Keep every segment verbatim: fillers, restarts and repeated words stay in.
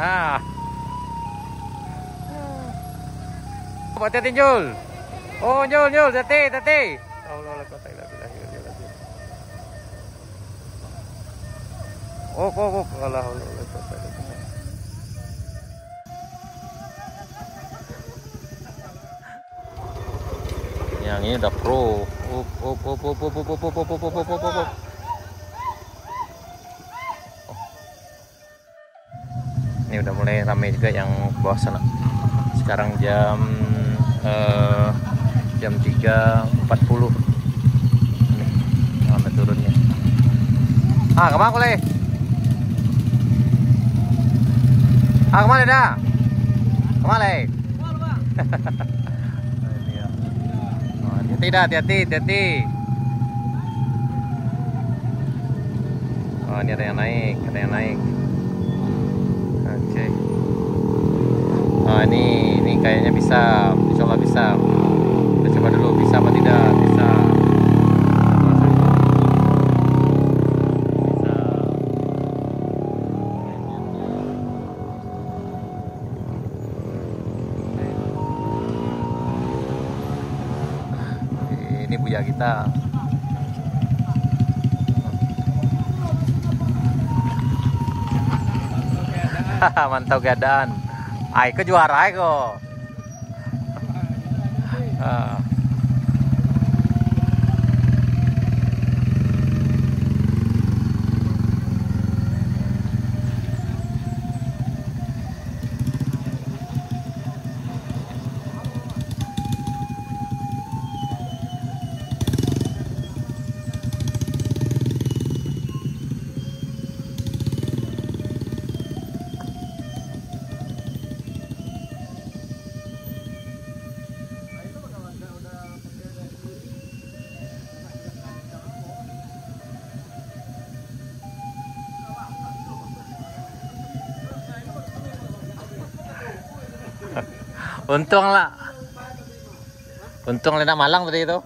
Ah. Buat hati-hati, Jul. Oh, Jul, Jul, hati-hati, hati-hati. Allah, Allah, kau tak ilah, ilah, ilah, ilah. Oh, oh, oh, Allah, Allah, Allah, kau tak ilah, ilah. Yang ini udah pro. Up, up, up. Ini udah mulai ramai juga yang ke bawah sana. Sekarang jam, eh, jam tiga empat puluh. Nih, ramai turunnya. Ah, kemana, Kule? Ah, kemana dah? Kemana, eh? Ini ya. Oh, hati-hati dah, hati-hati, hati-hati. Oh, ini ada yang naik, ada yang naik. Oke. Oh, ini, ini kayaknya bisa. Insya Allah bisa. Kita coba dulu, bisa apa tidak? Bisa. Bisa. Ini buya kita. Mantau keadaan. Ai, ko juara ai ko. Ah. Untung lah. Untung lah nak malang tadi tu.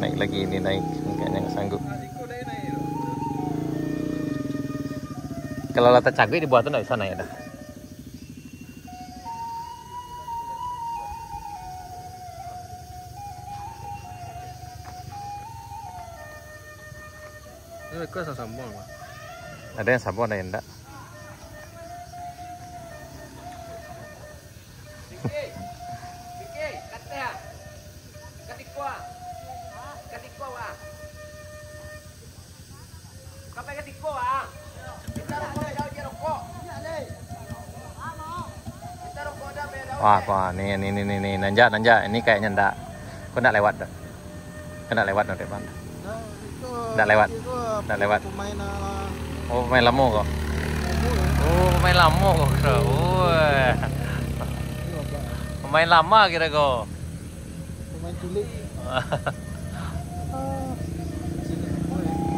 Naik lagi ni, naik. Agaknya nggak sanggup. Kalau lah tacaguik di bawah tu nggak bisa naik dah. Ini request yang sambung, Pak. Ada yang sambung, ada yang enggak. Wah, wah, ni, ni, ni, ni, ni, nanjak, nanjak. Ini kayaknya ndak. Kok ndak lewat dah? Kok ndak lewat, ndak lewat? Ndak lewat. Ndak lewat. Oh, pemain lamo kok. Oh, pemain lamo kok, bro. Oh. Pemain lamo kiro kok. Pemain cilik.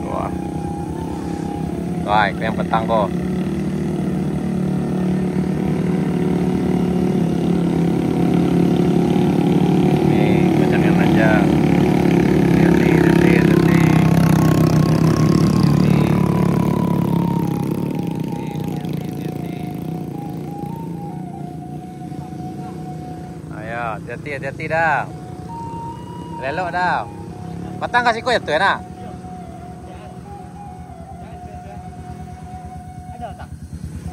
Wah. Wah, itu yang petang ko. Ni, macam yang raja. Hati-hati, hati-hati, hati-hati. Hati-hati, hati-hati, hati-hati. Ayo, hati-hati, hati-hati dah. Lelok dah. Patang ka siko ya tu, ya, nak?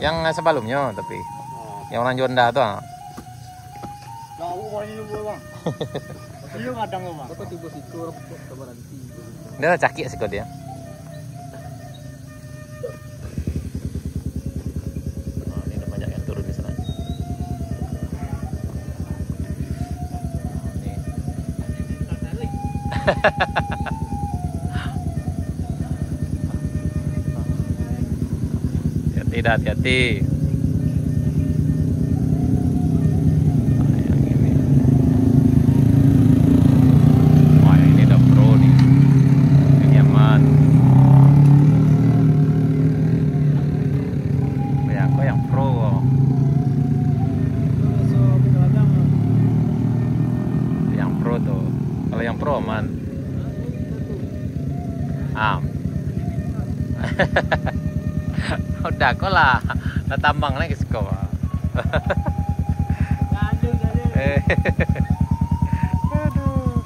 Yang sebelumnya, tapi. Oh. Yang orang Jonda tu, ah. Jauh banyak juga, Bang. Iya, kadang, Bang. Apa tiba situ, orang kok tak berhenti. Dia cakik siko dia. Nah, ini udah banyak yang turun di sana. Ini. Tidak hati-hati. Wah, yang ini. Wah, yang ini udah pro nih. Ini aman. Ya, kok yang pro kok. Yang pro tuh. Kalau yang pro aman. Am. Udah kau lah. Lah tambang lagi siko. Eh. Aduh.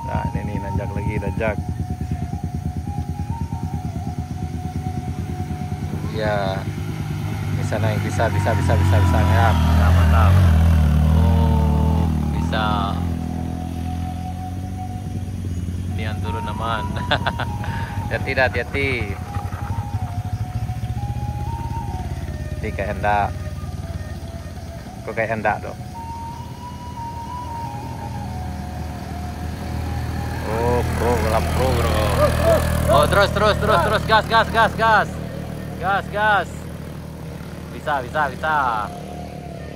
Nah, ini nih, nanjak lagi, nanjak. Ya. Bisa naik, bisa, bisa, bisa, bisa, bisa, ya. Nah, mantap. Oh, bisa. Nian turun aman. Hati-hati dah, hati-hati. Hati kayak hendak. Kok kayak hendak tu. Oh, pro, gelap pro, bro. Oh, terus, terus, terus, terus. Gas, gas, gas, gas. Gas, gas. Bisa, bisa, bisa.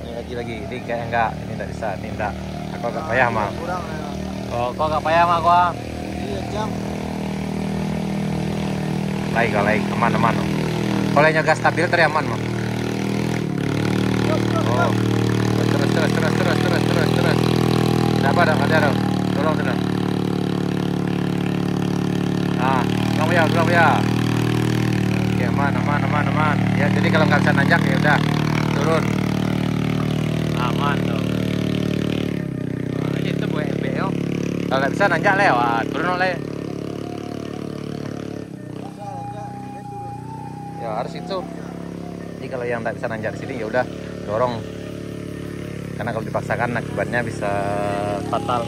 Ini lagi, lagi. Ini kayak enggak, ini enggak bisa, ini enggak. Aku agak payah, Mang. Kurang, ya. Oh, kau agak payah, Mang, kau, ah. Iya, jam. Lain kau, lain. Aman, aman. Kalau nyo gas stabil, tadi aman, Mang. Oh. Terus, terus, terus. Tidak apa, tidak ada. Tolong, tolong. Ah, pulang, Buya, pulang, Buya. Oke, aman, aman, aman, aman. Ya, jadi kalau nggak bisa nanjak, ya udah, turun. Aman tuh. Nah, itu buat efek, yo. Kalau nggak bisa nanjak, leh, wah, turun, leh. Ya, harus itu. Jadi kalau yang nggak bisa nanjak di sini, ya udah, dorong. Karena kalau dipaksakan, akibatnya bisa fatal.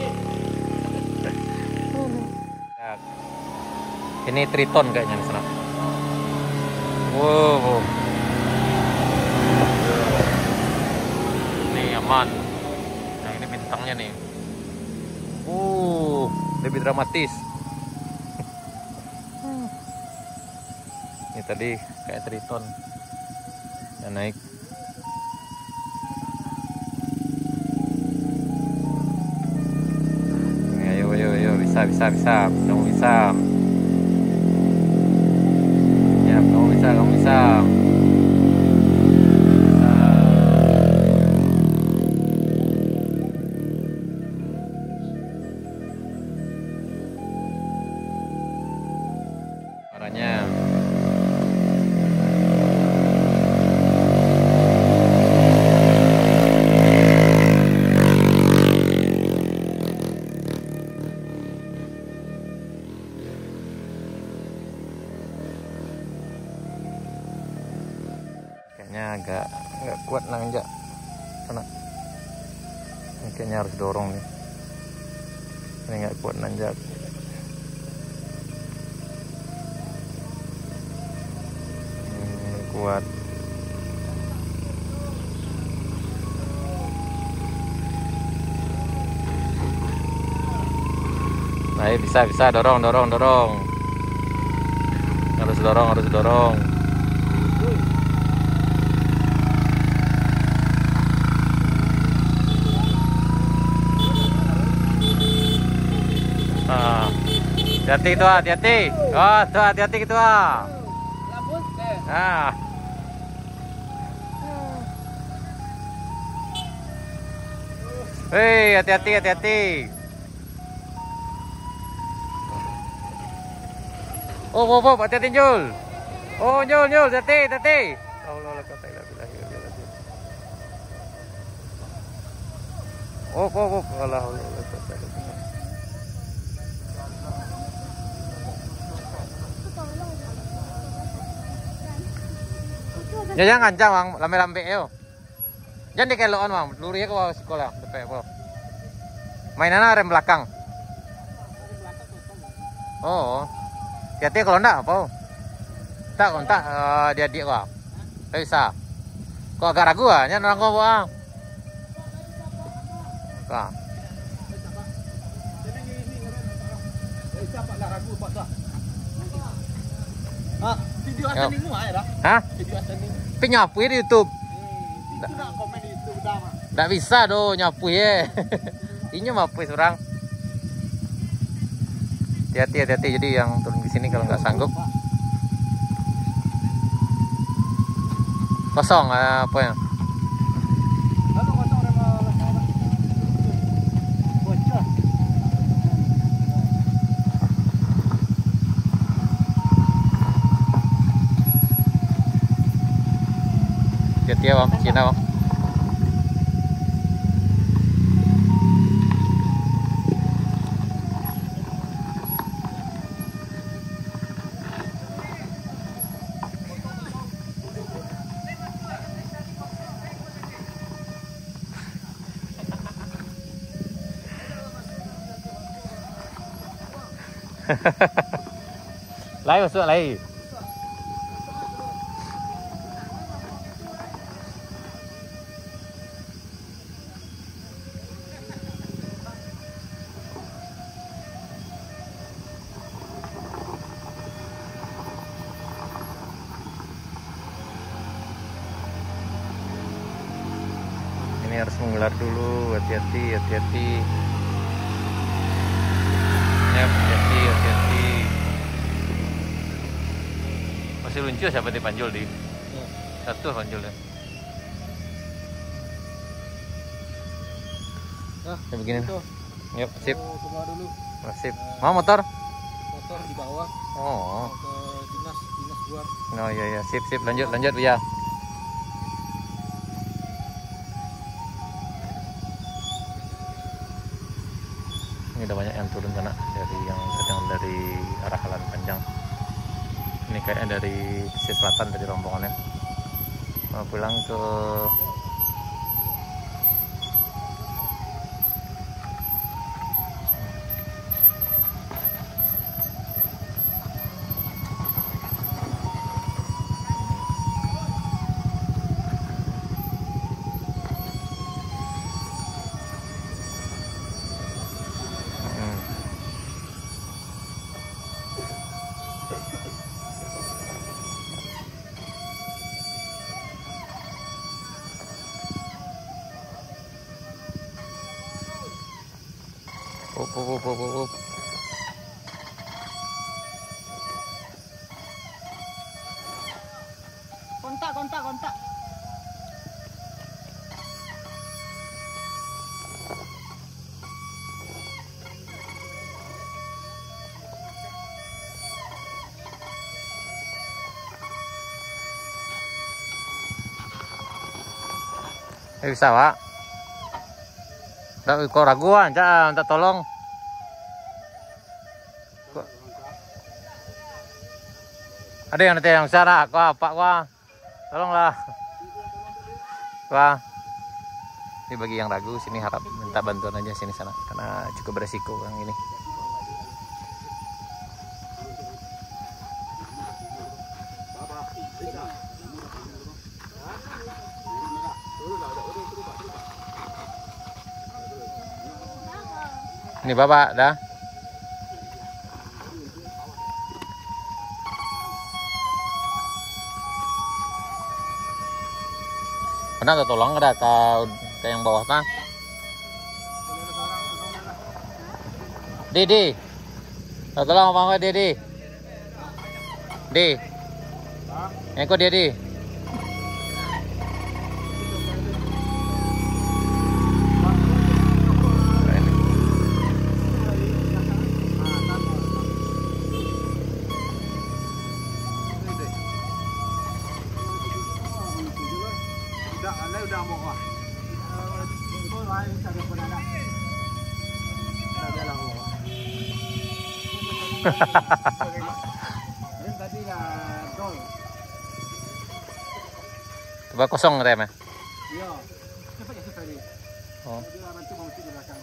Ini Triton kayaknya di sana. Wow. Ini aman. Nah, ini bintangnya nih. Uh, lebih dramatis. Ini tadi kayak Triton. Yang naik. Ini, ayo, ayo, ayo, bisa, bisa, bisa. Kamu bisa. Ya, kamu bisa, kamu bisa. Bisa. Suaranya. Kayaknya agak, agak kuat nanjak sana. Ini kayaknya harus dorong nih. Ini agak kuat nanjak. Hmm, kuat. Nah, bisa, bisa, dorong, dorong, dorong. Harus dorong, harus dorong. Ah. Hati-hati tu, hati-hati. Oh, tu hati-hati tu, ah. Ah. Hei, hati-hati, hati-hati. Oh, oh, oh, hati-hati, Jul. Oh, Jul, Jul, hati-hati, hati-hati. Allah, Allah, kata ilah bilahi, Allah, Allah. Oh, oh, oh, Allah, Allah, Allah, Allah. Ya, jangan, jangan, lambek-lambek, yo. Jan dikelokan, Bang. Luruih ka bawah siko lah, dapek apo. Mainan rem belakang. Oh. Hati-hati kalau ndak apo. Tak, kok ndak, eh, diadiak ko. Tak bisa. Kok agak ragu ah, nyo nangko, Bang. Ka. Ah. Video Yo. Asal ni muak, eh, dah. Hah? Video asal ni. Tapi nyapu di YouTube. Hmm, itu nak komen di YouTube dah, Mak. Ndak bisa doh nyapu, eh. Inyo mapu surang. Hati-hati, hati-hati. Jadi yang turun ke sini kalau nggak sanggup. Kosong, eh, apa ya? Hati-hati ya, Bang. Cina, Bang. Lai masuak lai. Ini harus mengular dulu, hati-hati, hati-hati. Ya, hati-hati, hati-hati. Masih luncur siapa di panjul di? Ya. Satu panjul ya. Nah, ya, begini. Itu. Yap, sip. Ke bawah dulu. Oh, sip. Nah. Mana motor? Motor di bawah. Oh. Ke dinas, dinas luar. Oh, iya, iya. Sip, sip. Lanjut, lanjut, ya. Ini udah banyak yang turun sana dari yang datang dari arah Jalan Panjang. Ini kayaknya dari sisi selatan tadi rombongannya. Mau pulang ke Up, up, up, up, up, up. Kontak, kontak, kontak. Eh, bisa, Pak? Ndak, kok ragu, ah, minta, minta tolong. Kok ada yang nanti yang bisa, nak? Kok apa, kok? Tolonglah. Wah. Ini bagi yang ragu, sini harap minta bantuan aja sini sana, karena cukup beresiko yang ini. Ini Bapak dah. Pernah tak tolong ada ke, ke yang bawah tah? Di, di. Tak tolong abang, di, di. Di. Ngikut dia, di. Coba kosong rem, eh? Iya. Cepat ya, susah ni. Oh. Dia orang tu mau masuk di belakang.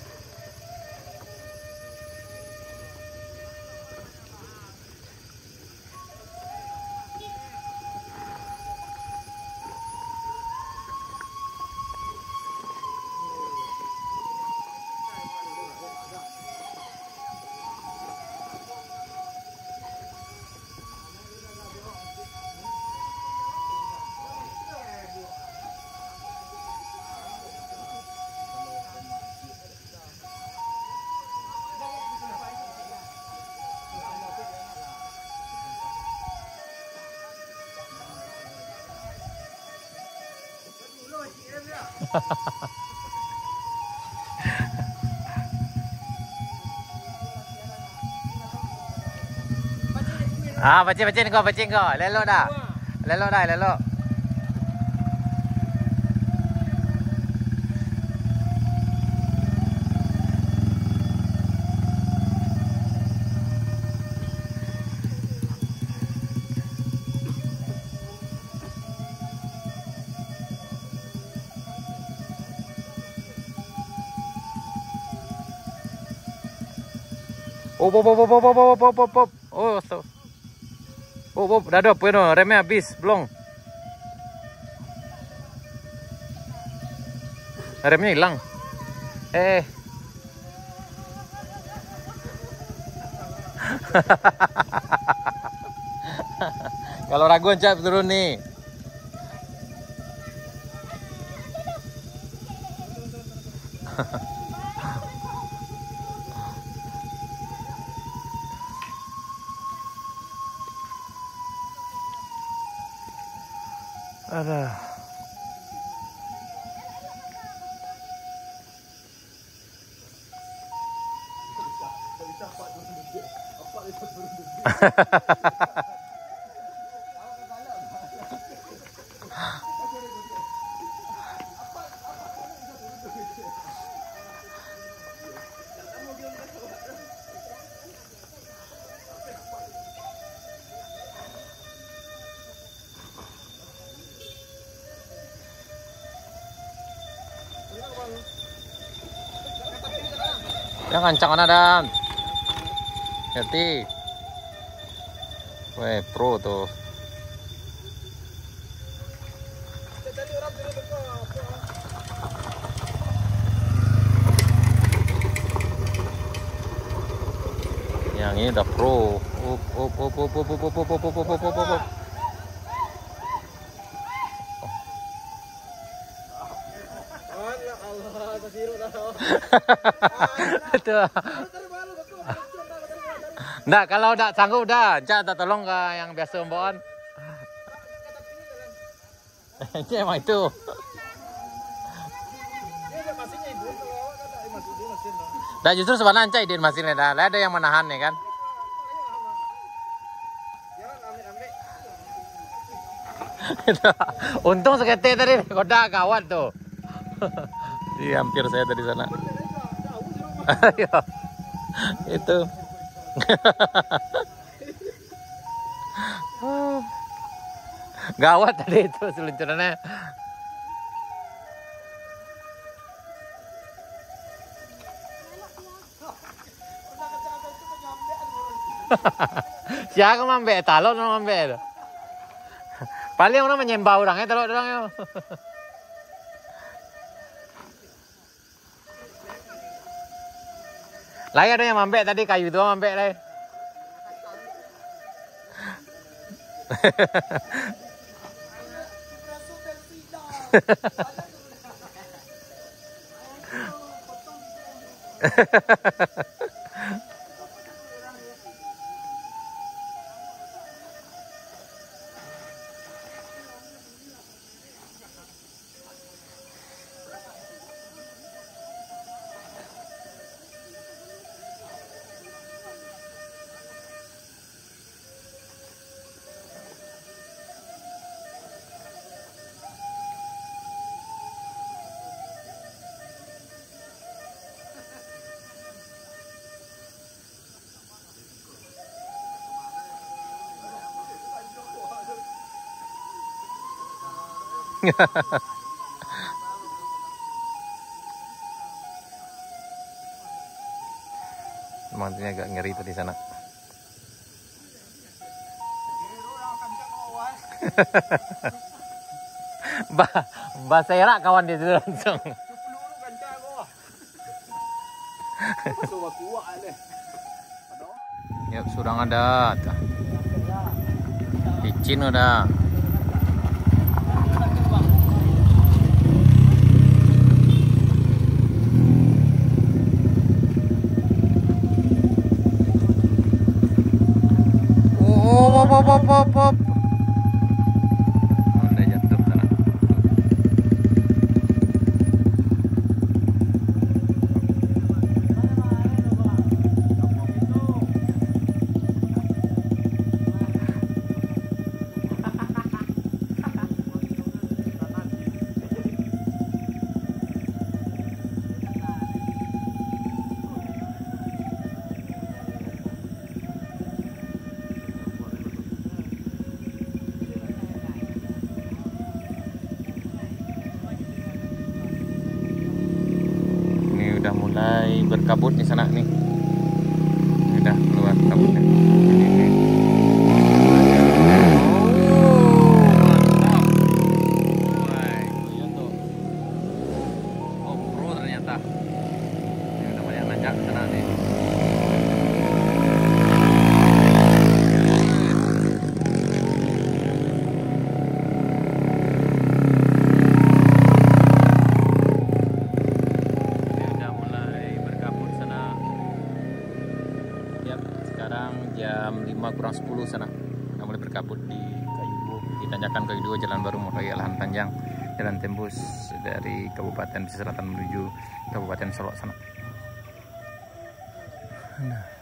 Ah, pacik, pacik ko, pacik ko. Lelok dah. Lelok dah, lelok. Op, op, op. Oh, so. Op, op, dah, dah, pueno, remnya habis, blong. Remnya hilang. Eh. Kalau ragu, ancak turun ni. Aduh. Yang kancang mana, Dan? Hati. Weh, pro tu. Yang ini udah pro. Up, up, up. Betul. Ndak, kalau ndak sanggup dah, Cak tak tolong ka yang biasa bawaan. Cek emang itu. Dah, justru sebenarnya Cak Idin masih dah. Lah ada yang menahan ya kan. Untung saketek tadi, kodak gawat tu. Ih, hampir saya tadi sana. Iya. Itu. Gawat tadi itu seluncurannyo. Sia ka mambek, talok nan mambek tu. Paling urang manyembah urang, eh, talok urang tu. Lai ado yang mambek tadi, kayu tu mambek lai. Memang ini agak ngeri tadi sana. Ba-, baserak kawan dia tu langsung. Yap, surang ada tu. Licin ada. Oh, op, op, op, op, op. Udah jatuh sana. Mulai berkabut nih sanak nih. Udah keluar kabutnya. Ini nih. Oh, mantap. Wah, itu ya tuh. Oh, pro ternyata. Ini udah banyak nanjak ke sana nih. Ini udah mulai berkabut sana. Yap, sekarang jam lima kurang sepuluh sana. Udah mulai berkabut di Kayu Duo, di tanjakan Kayu Duo, Jalan Baru Muraya Lahan Panjang, jalan tembus dari Kabupaten Pesisir Selatan menuju Kabupaten Solok sana. Nah.